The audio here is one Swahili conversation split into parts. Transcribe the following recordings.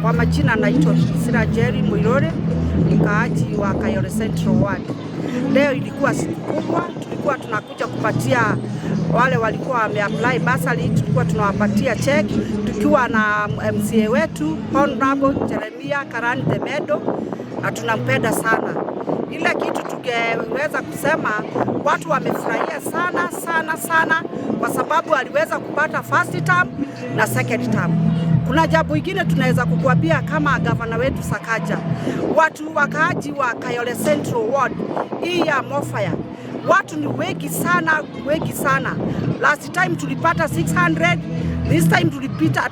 Kwa majina naitwa Sira Jerry Muiruri, mkaaji wa Kayole Central Ward. Leo ilikuwa siku kubwa, tulikuwa tunakuja kupatia wale walikuwa wameapply bursary, tulikuwa tunawapatia cheque tukiwa na MCA wetu Honorable Jeremiah Karani Demedo, na tunampenda sana. Ile kitu tungeweza kusema watu wamefurahia sana sana sana, kwa sababu aliweza kupata first term na second term. Kuna jambo ingine tunaweza kukuambia kama gavana wetu Sakaja, watu wakaaji wa Kayole Central Ward hii ya Mofaya, watu ni wengi sana, wengi sana. Last time tulipata 600, this time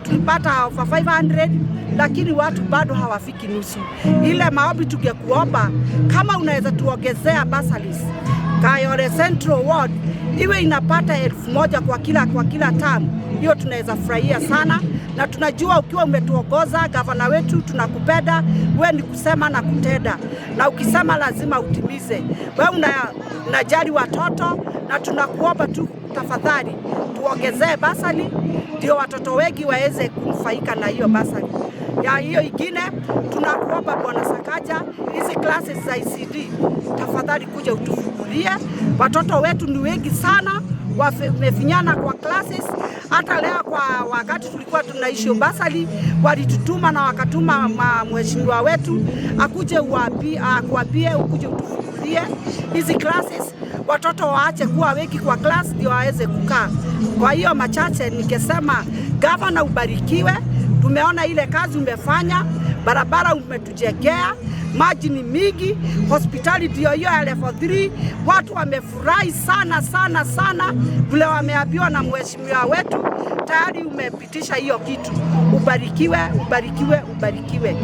tulipata over 500, lakini watu bado hawafiki nusu. Ile maombi tungekuomba kama unaweza tuongezea bursaries Kayole Central Ward iwe inapata 1000 kwa kila term, hiyo tunaweza furahia sana, na tunajua ukiwa umetuongoza gavana wetu, tunakupenda we, ni kusema na kutenda, na ukisema lazima utimize. We unajali watoto, na tunakuomba tu tafadhali tuongezee bursary ndio watoto wengi waweze kunufaika na hiyo bursary. Ya hiyo ingine tunakuomba Bwana Sakaja, hizi classes za ECD tafadhali kuja utufungulie. Watoto wetu ni wengi sana, wamefinyana kwa classes. Hata leo kwa wakati tulikuwa tunaishi bursary, walitutuma na wakatuma mheshimiwa wetu akuje akuambie ukuje utufungulie hizi classes, watoto waache kuwa wengi kwa class ndio waweze kukaa. Kwa hiyo machache ningesema gavana, ubarikiwe. Tumeona ile kazi umefanya, barabara umetujengea, maji ni mingi, hospitali ndio hiyo ya level 3. Watu wamefurahi sana sana sana vile wameambiwa na mheshimiwa wetu, tayari umepitisha hiyo kitu. Ubarikiwe, ubarikiwe, ubarikiwe.